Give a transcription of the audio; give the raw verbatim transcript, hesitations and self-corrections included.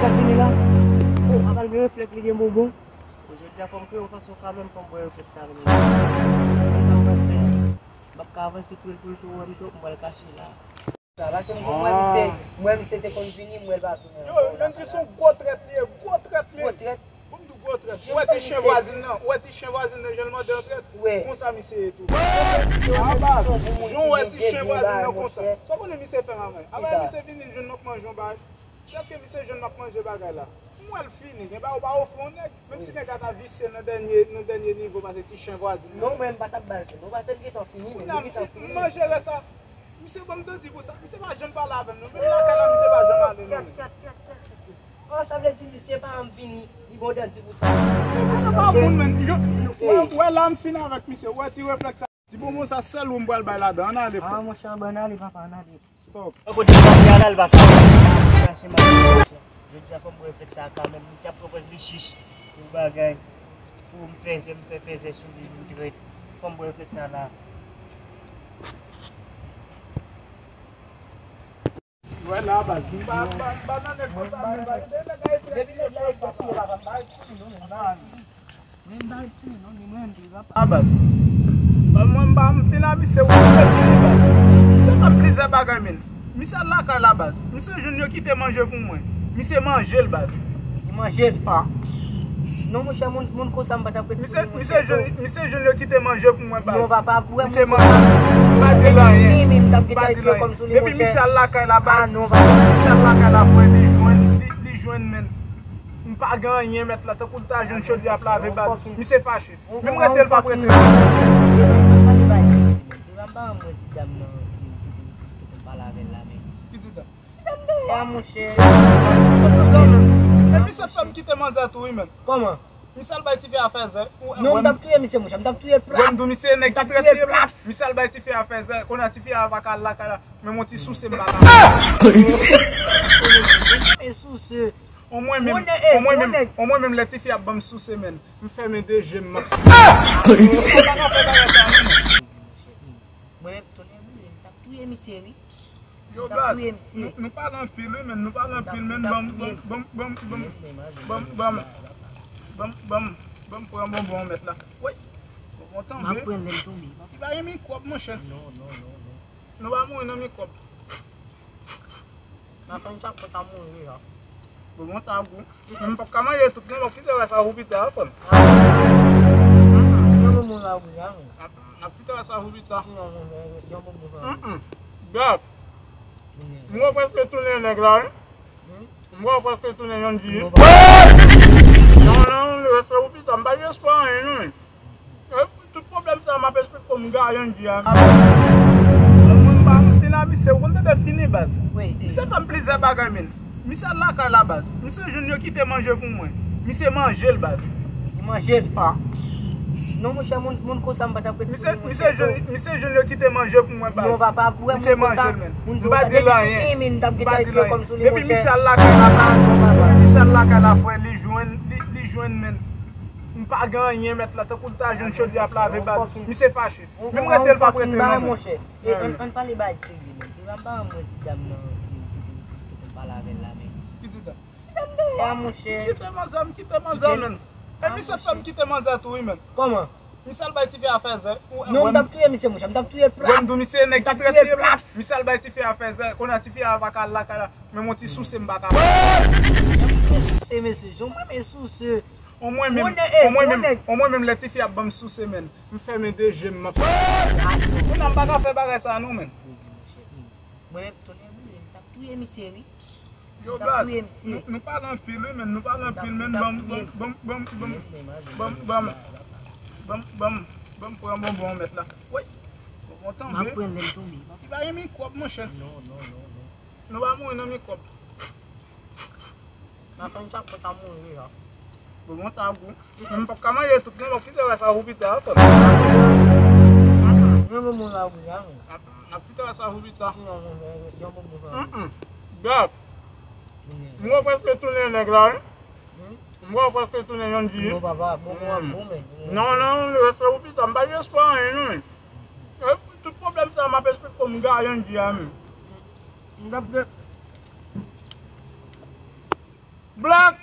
Vini la. Oh, papa l gen reflèks, li gen bonbon. Jodi a fò m kreye yon fason kanmenm, fò m bwè reflèks sa vini la. Konn sa m pral fè. M ap ka avanse tou, l tou, l tou wè m tou, m pral kache la. Sa, paske m konn wè misye, m wè misye te konn vini, m wè l pa vini ankò. Yo, menm si se yon gwo trèt li ye, gwo trèt li ye. Gwo trèt. Pou m di w gwo trèt. Ou wè ti chen vwazin nan, ou wè ti chen vwazin nan, jan l mande an trèt? Konsa misye ye tou. Jan w wè ti chen vwazin nan konsa. Sa w konnen misye fè avè? Avè misye vini, l jwenn m ap manje yon bagay. Prèske misye jwenn m ap manje bagay la. M wè l fini, gen bagay ou pa ofri yon nèg. Menm si nèg la ta visye nan dènye, nan dènye nivo pase ti chen vwazin nan. Non, mwen m pa t ap ba l tou. Non, paske l gentan fini, men li gentan fini. M manje rès la. Misye ban m dandi pou sa. Misye pa janm pale avè m non. Menm lakay la, misye pa janm ale non. Kèt, kèt, kèt, kèt, kèt. Oh, sa vle di misye pa janm vini, li ban w dandi pou sa. Misye pa moun, menm. Ou wè la, m fin avèk misye. Ou wè ti reflèks sa. Ti bonbon sa sèl ou m pral bay ladan. Ann ale, frè. Ah, monchè, ann ale, papa, ann ale. Stop. Yon kote m ap pale, l pa ka mache mal, monchè. Jodi a fò m bwè reflèks sa kanmenm. Misye ap pran pòz li chich pou bagay. Pou m fèzè, m fè fèzè sou li, m trèt. Fò m bwè reflèks sa la. Wè la, baz. M pa, m pa, m pa nan nèg konsa, men baz. Depi nèg la ap touye papa m, pa ret sou li non, men. Men m pa ret sou li non, ni mwen menm tou, papa. A baz. Ban mwen m pa m fin a misye, ou te fini baz. Misye fè m plizyè bagay, men. Misye al lakay la baz. Misye jwenn yo kite manje pou mwen. Misye manje l baz. Li manje l? Ah. Non, monchè, moun, moun konsa m pa t ap ret sou li, monchè. Misye jwenn, misye jwenn yo kite manje pou mwen baz. Non, papa, pou wè misye manje. M pa di l anyen. M pa di l anyen. Depi misye al lakay la baz. Ah, non, papa. Misye al lakay la, frè, li jwenn, li, li jwenn, men. M pa gen anyen, mèt la, tankou l ta jwenn chòdyè ap lave baz. Misye fache. Menm rete l p ap rete. Ki ti dam? E misye fè m kite manzè tou wi menm. Kòman? Misye al bay tifi a fèzè. Non, m t ap touye misye, monchè, m t ap touye l plat. Wè m di w misye nèg ki trèt li ye plat. Misye al bay tifi a fèzè. Kounye a tifi a pa ka al lakay la. Menm yon ti souse m pa ka. E souse. An mwen menm, an mwen menm, an mwen menm lè tifi ap ban m souse, menn. M fèmen de je m, m ap souse. Mwen menm, tonnè boule, m t ap touye misye, wi. Yo, gad, nou, nou pale anpil, wi, menn, nou pale anpil, menn, ban m, ban m, ban m pran bonbon mèt la. Woy, bonbon tonbe. M ap pran lè l tonbe. Li pa gen mikwòb, monchè. Non, non, non, non. Nou pa mouri nan mikwòb. Nan fen chak fwa ta mouri a. Bon, bon, ta gou. Men m p ap ka manje tout, non, m ap kite rès a ou pita, frè m. Yon bonbon la, wi, a. M ap kite rès a ou pita. Non, non, non, yon bonbon la. Mm, mm. Gad. M wè w prèske tounen nèg la, wi. M wè w prèske tounen yon di. Non, non, rès a ou pita, m pa gen espwa anyen, non. Tout pwoblèm sa a, m ap esplike w, m gaye yon di a. Mwen m pa anfin a misye, ou konn tande fini baz. Misye fè m plizyè bagay, men. Misye al lakay la baz. Misye jwenn yo kite manje pou mwen. Misye manje l baz. Li manje l? Ah. Non, monchè, moun, moun konsa m pa t ap ret sou li, monchè. Misye jwenn, misye jwenn yo kite manje pou mwen baz. Non, papa, pou wè moun konsa, moun di w sa, depi sou Emine, m t ap gentan retire kò m sou li, monchè. Depi misye al lakay la baz. Depi misye al lakay la, frè, li jwenn, li, li jwenn, men. M pa gen anyen, mèt la, tankou l ta jwenn chòdyè ap lave baz. Misye fache. Menm rete l p ap rete non, monchè. E ann, ann pale bagay serye, men. Te pa m pa mwen ti dam nan, ki, ki, ki, ki te pale avè l la, men. Ki ti dam? Ti dam dèyè a, monchè. Kite manzè, m kite manzè, men. E misye fè m kite manzè tou, wi, men. Kòman? Misye al bay tifi a fèzè. Non, m t ap touye misye, monchè. M t ap touye l plat. Wè m di w misye nèg ki trèt li ye plat. Misye al bay tifi a fèzè. Kounye a tifi a pa ka al lakay la. Menm yon ti souse m pa ka. Souse, mesye. Jan mwen renmen souse. An mwen menm, an mwen menm, an mwen menm lè tifi ap ban m souse, menn. M fèmen de je m, m ap souse. Kounye a m pa ka fè bagay sa non, menn. Mwen menm, tonnè boule, m t ap touye misye, wi. Yo, gad, nou, nou pale anpil, wi, menn, nou pale anpil, menn, ban m, ban m, ban m, ban m, ban m, ban m, ban m, ban m, ban m pran bonbon mèt la. Woy, bonbon tonbe. M ap pran lè l tonbe. Li pa gen mikwòb, monchè. Non, non, non, non. Nou pa mouri nan mikwòb. Nan fen chak fwa ta mouri a. Bonbon ta gou. Men m p ap ka manje tout non, m ap kite rès a ou pita, frè m. Yon bonbon la, wi, a. M ap kite rès a ou pita. Yon bonbon la. Mm, mm. Gad. M wè w prèske tounen nèg la, wi. M wè w prèske tounen yon di. Non, papa, bonbon an bon, men. Non, non, rès a ou pita, m pa gen espwa anyen, non, men. E, tout pwoblèm sa, m ap esplike w, m gaye yon di a, men. M t ap gen. Blan